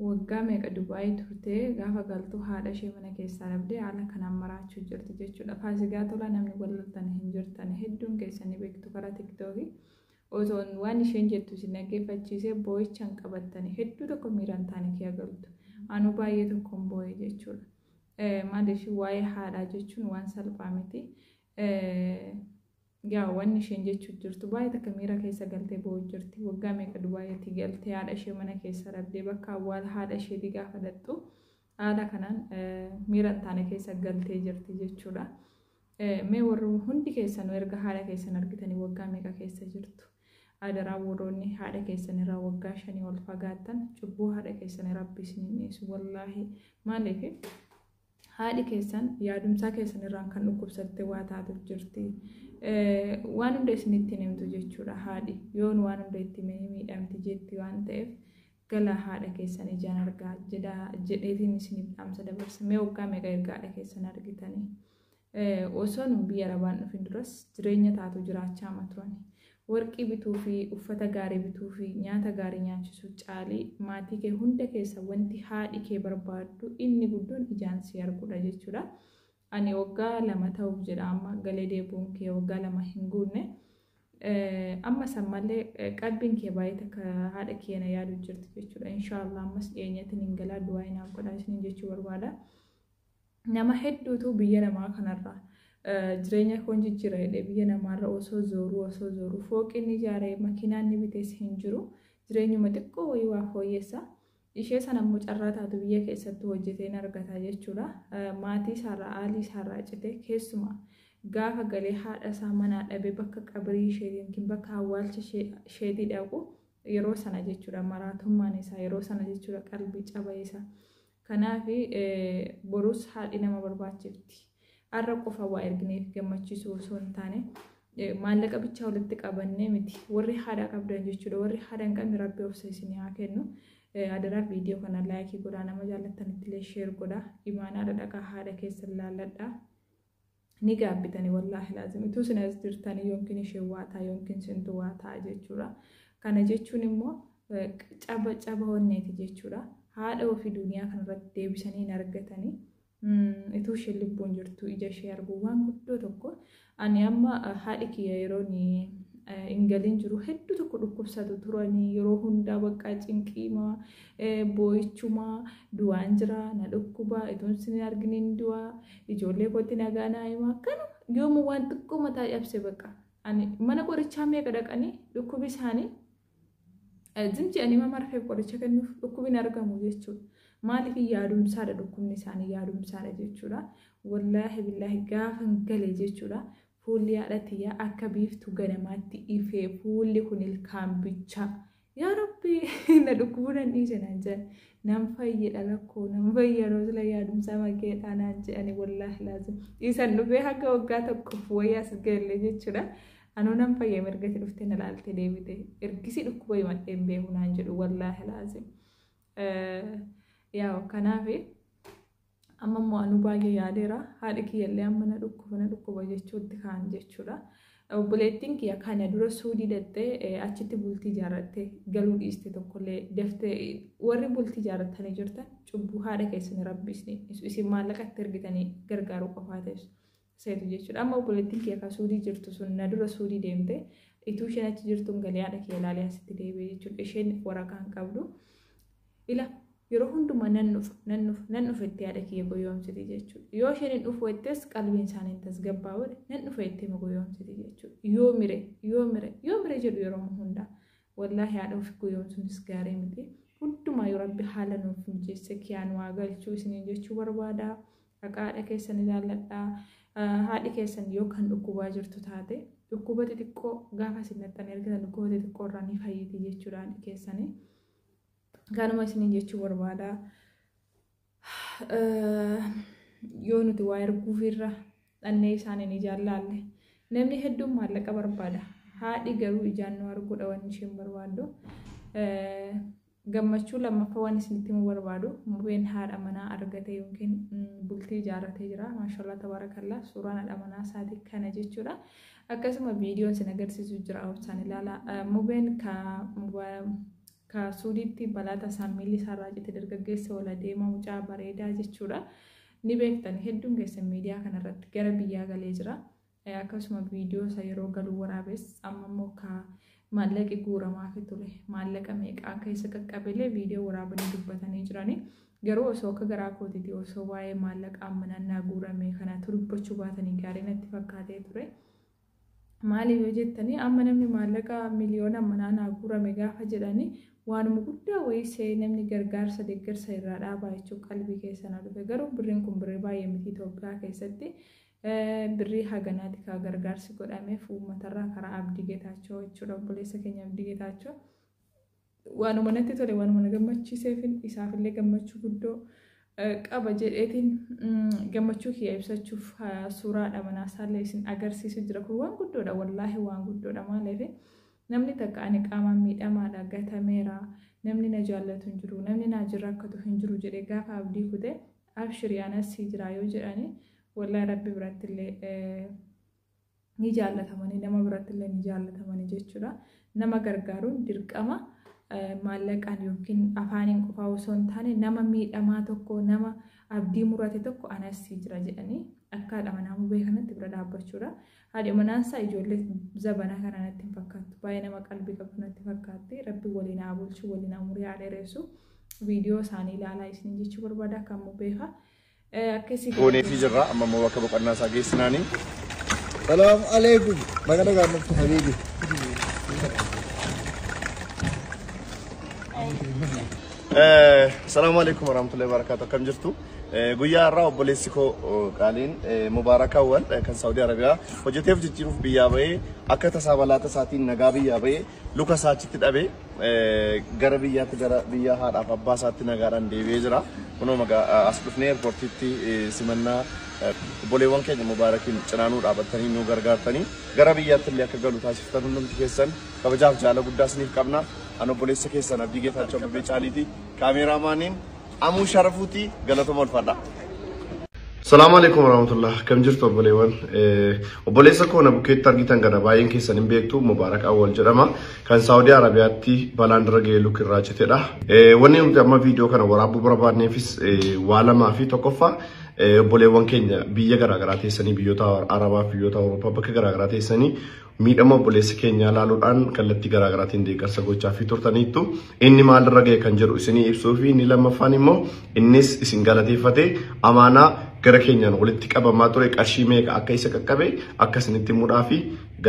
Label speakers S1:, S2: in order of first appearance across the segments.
S1: Waggaa meeqa Dubaayii turtee gaafa galtu haadha ishee mana keessaa dhabdee haala kanaan maraachuu jirti jechuudha. Faasigaa Tolaa namni wallaltan hin jirtan, hedduun keessanii beektu karaa TikTokii. Osoon waan isheen jettu isin dhaggeeffachiisee boo'ichaan qabattanii hedduu tokko miiraan taane kee galtu. Anuu baay'ee tokkoon boo'e jechuudha. Maaliif, waa'ee haadhaa jechuun waan salphaa miti. Yaa, wanni isheen jechuu jirtu baay'ee takka miira keessa galtee boo'u jirti. Waggaa meeqa Dubaayitti galtee haadha ishee mana keessa dhabdee bakka awwaala haadha isheetii gaafa dhattu haala kanaan miira hin taane keessa galtee jirti jechuudha. Mee warri hundi keessanuu erga haadha keessan argitanii waggaa meeqa keessa jirtu? Adaraa, warroonni haadha keessan irraa waggaa 5 ol fagaattan, cubbuu haadha keessan Rabbi isin hin dhiisu wallaahi. Maaliif, haadhi keessan yaadumsaa keessan irraan kan dhukkubsatte waa taatuuf jirti. Waan hunda isinitti hin himtu jechuudha haadhi. Yoon waan hunda itti himee miidhamti jetti waan ta'eef, gala haadha keessan ijaan argaa jedheetiin isiniif dhaamsa dabarsa. Mee waggaa meeqa erga haadha keessan argitanii? Osoo nun biyya arabaan dhufin duras jireenya taatu jiraachaa ma turani. Warqii bituu fi uffata gaarii bituu fi nyaata gaarii nyaachisuu caalii maatii kee hunda keessa wanti haadhi kee barbaaddu inni guddoon ijaan si arguudha jechuudha. Ani waggaa 2 ta'uuf jedha, amma galee deebi'uun kee waggaa 2 hin guunne. Amma san malee qalbiin kee baay'ee takka haadha kee na yaadu jirti jechuudha. Inshaallah ammas dhiyeenyatti hin galaa, du'aa naaf godhaa isiniin jechuu barbaada. Nama hedduutu biyya namaa kanarraa jireenya koon jijjiira jedhee biyya namaarra osoo zooruu fooqin ijaaree makiinaan ni bitees hin jiru. Jireenyuma xiqqoo wayii waa fooyyessa. Ishee sana immoo carraa taatu biyya keessatti hojjetee hin argata jechuudha. Maatii isaarraa, haalii isaarraa cite, keessumaa gaafa galee haadha isaa manaa dhabee bakka qabrii isheetii yookiin bakka awwaalcha isheetii dhaqu, yeroo sana jechuudha maraatummaan isaa, yeroo sana jechuudha qalbii caba isaa. Kanaaf borus haadhi nama barbaachifti. Har'a qofa waa ergineef gammachiisuu osoo hin taane, maallaqa bichaa walitti qabannee miti. Warri haadha qabdan jechuudha. Warri haadha hin qabne Rabbi obsa isinii haa kennu. Adaraa, viidiyoo kana like godhaa, nama jaallattanitti illee share godhaa. Imaanaadha, dhaqaa haadha keessan laalladhaa. Ni gaabbitanii wallaahi laazim. Ituu isin as jirtanii yookiin isheen waa ta'a yookiin sintu waa ta'a jechuudha. Kana jechuun immoo caba caba onneeti jechuudha. Haadha ofii duniyaa kanarratti deebisanii hin argatanii. Ituu isheen lubbuun jirtu ija ishee arguu waan guddoo tokko. Ani amma haadhi kiyya yeroo hin galin jiru hedduu tokko dhukkubsatu turanii, yeroo hundaa bakka cinqiimaa, boo'ichumaa, du'aan jira, na dhukkuba, ituun isin hin arginiin du'aa, ijoollee kootti nagaa naa himaa, kana yoomuu waan xiqqoo mataa cabse bakka. Ani mana qorichaa meeqa dhaqanii dhukkubi isaanii zim jedhanii marfeef qoricha kennuuf dhukkubi hin argamu jechuudha. Maaliif, yaadumsaadha, dhukkubni isaanii yaadumsaadha jechuudha. Wallaahi billaahi, gaafa gale jechuudha. Fuulli haadha tiyyaa akka biiftuu ganamaatti ifee, fuulli kun ilkaan bichaa. Yaa Rabbi, na dhukkubuu nan dhiise naan jedhan. Nan fayyadha lakkoo, nan fayyadha, sila yaadumsaa makeedhaa naan jedhani wallaahi laazim. Isan dhufee haga waggaa tokkoof wayii as galle jechuudha. Anuu nan fayya, mirgatti dhuftee na laaltee deebite. Ergisii dhukkuba himadhee hin beeku naan jedhu wallaahi laazim. Yaa, kanaaf amma immoo anuu baay'ee yaadeera. Haadhi kiyyallee amma na dhukkuba, na dhukkuba jechuutti kaan jechuudha. Obboleettiin kiyya kana dura Suudii dhattee achitti bultii ijaarrattee galuu dhiiste tokkollee daftee, warri bultii ijaarrattanii jirtan, cubbuu haadha keessanii Rabbi isin maallaqatti ergitanii gargaaruu qofaa teessu seetu jechuudha. Amma obboleettiin kiyya kan Suudii jirtu sun na dura Suudii deemte, ituu isheen achi jirtuun galee haadha kiyya ilaalee asitti deebi'e jechuudha. Isheen waraqaa hin qabdu. Ila yeroo hundumaa nan dhufa, nan dhufa, nan dhufa itti haadha kiyya goyoomsiti jechuudha. Yoo isheen hin dhufu jettes qalbiin isaanii hin tasgabbaa'u, nan dhufa jettee ma goyoomsiti jechuudha. Yoo mire, yoo mire, yoo mire jedhu yeroo hundaa. Wallaahi, haadha ofii goyoomsuunis gaarii miti. Hundumaa yoo Rabbi haala nuuf mijeesse kiyaan waa galchuu isiniin jechuu barbaada. Dhaqaa haadha keessan ilaalladhaa. Haadhi keessan yoo kan dhukkubaa jirtu taate, dhukkuba xixiqqoo gaafa isin dhaxxanii argitan dhukkuba xixiqqoo irraa ni fayyiti jechuudha haadhi keessanii. Kanuma isiniin jechuu barbaada. Yoo nuti waa erguufirra dhannee isaaniin ijaan laalle, namni hedduun maallaqa barbaada. Haadhi garuu ijaan nu arguudha wanni isheen barbaaddu. Gammachuu lammaffaa waan isinitti himuu barbaadu, Mubeen haadha manaa argate yookiin bultii ijaarratee jira. Maashaallah, tabaarakallaa, suuraan haadha manaa isaatii kana jechuudha. Akkasuma viidiyoon isin agarsiisu jira, obsaan ilaala. Mubeen ka Ka Suudiitti balaa tasaan miilli isaarraa cite dargaggeessa wal adeemaa mucaa bareedaa jechuudha. Ni beektan hedduun keessan miidiyaa kanarratti gara biyyaa galee jira. Akkasuma viidiyoo isa yeroo galu waraabes amma immoo ka maallaqi guuramaafi ture maallaqa meeqa akka isa qaqqabelee viidiyoo waraabanii dubbatanii jirani. Garuu osoo akka garaa kootiitii osoo waa'ee maallaqa ammanannaa guurame kana dubbachuu baatanii gaarii natti fakkaatee ture. Maaliif yoo jettanii amma namni maallaqa miliyoona ammanaa naa guurame gaafa jedhanii waanuma guddaa wayii see namni gargaarsa deeggarsa irraa dhaabaa jechuun qalbii keessa na dhufe. Garuu birriin kun birrii baay'ee miti Itoophiyaa keessatti birrii haganaati kan gargaarsi godhameef uummatarraa karaa Abdii Geetaachoo jechuudha obboleessa keenya Abdii Geetaachoo. Waanuma natti tole waanuma na gammachiiseef isaafillee gammachuu guddoo qaba jedheetiin gammachuu kiyya ibsachuuf suuraadha manaa isaallee isin agarsiisu jira. Kun waan guddoodha, wallaahi waan guddoodha. Maaliif namni takka ani qaamaan miidhamaadha, gatameera, namni na jaallatu hin jiru, namni na jira rakkatu hin jiru jedhee gaafa abdii kute abshiri anas si jira yoo jedhani wallaahi rabbi biratti illee ni jaallatamanii, nama biratti illee ni jaallatamanii jechuudha. Nama gargaaruun dirqama maallaqaan yookiin afaaniin qofaa osoo hin taane nama miidhamaa tokko, nama abdii murate tokko anas si jira jedhanii akka haadha manaa mubee kanatti bira dhaabbachuudha. Haadhi manaan isaa ijoollee zabanaa kana natti hin fakkaattu. Baay'ee nama qalbii qabdu natti fakkaatti. Rabbi waliin haa bulchu, waliin umurii haa dheeressu. Viidiyoo isaanii ilaalaa isin jechuu barbaada akka mubeefa. Akkasii
S2: Gooneefii jirra amma immoo bakka boqonnaa isaa geessinaanii.
S3: Salaam alaikum. Baga nagaan dhuftu habiibi.
S2: Salaamu alaikum warahmatullahi wabarakatuh. Akkam jirtu? Guyyaa har'aa obboleessi koo qaaliin Mubaarak Awwal kan Saawudii Arabiyaa hojjeteef jijjiiruuf biyyaa bahee akka tasaa balaa tasaatiin nagaa biyyaa bahee luka isaa achitti dhabee gara biyyaatti gara biyya haadhaaf abbaa isaatti nagaadhaan deebi'ee jira. Kunoo as dhufnee eerpoortiitti simannaa obboleewwan keenya Mubaarakiin cinaanuu dhaabattanii nu gargaartanii gara biyyaatti illee akka galu taasiftan hundumti keessan kabajaaf jaala guddaa isiniif qabna. An obboleessa keessan Abdii Geetaachoo Abbabee Caaliiti. Kaameraamaaniin Amuu Sharafuuti galatoma ulfaadha. Salaamu alaikum warahmatullah. Akkam jirtu obboleewwan? Obboleessa koo na bukkeetti argitan kana baay'een keessan hin beektu, Mubaarak Awwal jedhama. Kan Saawudii Arabiyaatti balaan irra ga'ee luka irraa citedha. Wanni nuti amma viidiyoo kana waraabuu barbaadneefis waa lamaa fi tokkoffaa obboleewwan keenya biyya garaagaraa teessanii, biyyoota Arabaa fi biyyoota Awurooppaa bakka garaagaraa teessanii miidhama obboleessa keenyaa ilaaluudhaan kallattii garaagaraatiin deeggarsa gochaa fi turtaniittu inni maalirra ga'e kan jedhu isinii ibsuu fi inni lammaffaan immoo innis isin galateeffatee amaanaa gara keenyaan walitti qabamaa ture qarshii meeqa akka isa qaqqabe akka isinitti himuudhaa fi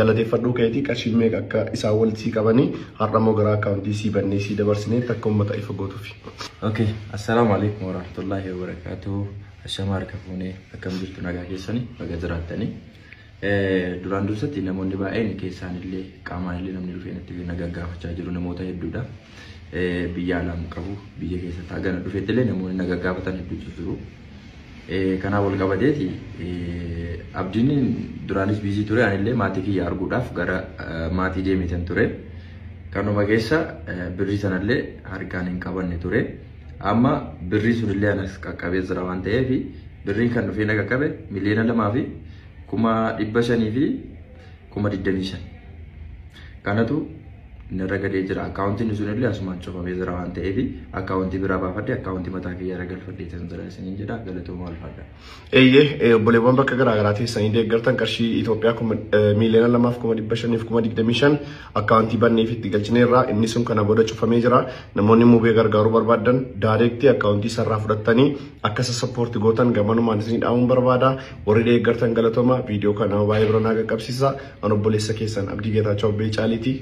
S2: galateeffadhuu keetii qarshii meeqa akka isaan walitti qabanii har'a immoo gara akkaawuntii sii bannee sii dabarsinee akka uummata ifa gootuufi.
S4: Okay, assalamu alaikum warahmatullahi wabarakatuh. Ashama harka fuunee, akkam jirtu, nagaa keessanii? Baga jiraattanii. Duraan dursatti namoonni baay'een keessaan illee qaamaan illee namni dhufee natti nagaa gaafachaa jiru namoota hedduudha. Biyya alaan qabu biyya keessatti hagana dhufeetti illee namoonni nagaa gaafatan hedduutu jiru. Kanaaf wal qabateeti Abdiin duraanis busy ture, anillee maatii kiyya arguudhaaf gara maatii deemetan ture. Kanuma keessa birrii sanallee harkaan hin qabanne ture. Amma birrii sunillee anas qaqqabee jira waan ta'eef birriin kan dhufee na qaqqabe 2,525,025. Kanatu narra galee jira. Akkaawuntiin sunillee asumaan cufamee jira waan ta'eef akkaawuntii biraa baafadhe, akkaawuntii mataa kiyya irra galfadhee tan jira isiniin jedha, galatooma, ulfaadha.
S2: Eeyyee, obboleewwan bakka garaagaraa teessanii deeggartan qarshii Itoophiyaa 2,525,025 akkaawuntii banneef itti galchineerra, inni sun kana booda cufamee jira. Namoonni mubee gargaaruu barbaadan direct akkaawuntii sarraa fudhattanii akka isa support gootan gamanumaan isinii dhaamuun barbaada. Warri deeggartan galatooma, viidiyoo kana baay'ee bira naa qaqqabsiisa. An obboleessa keessan Abdii Geetaachoo Abbee Caaliiti.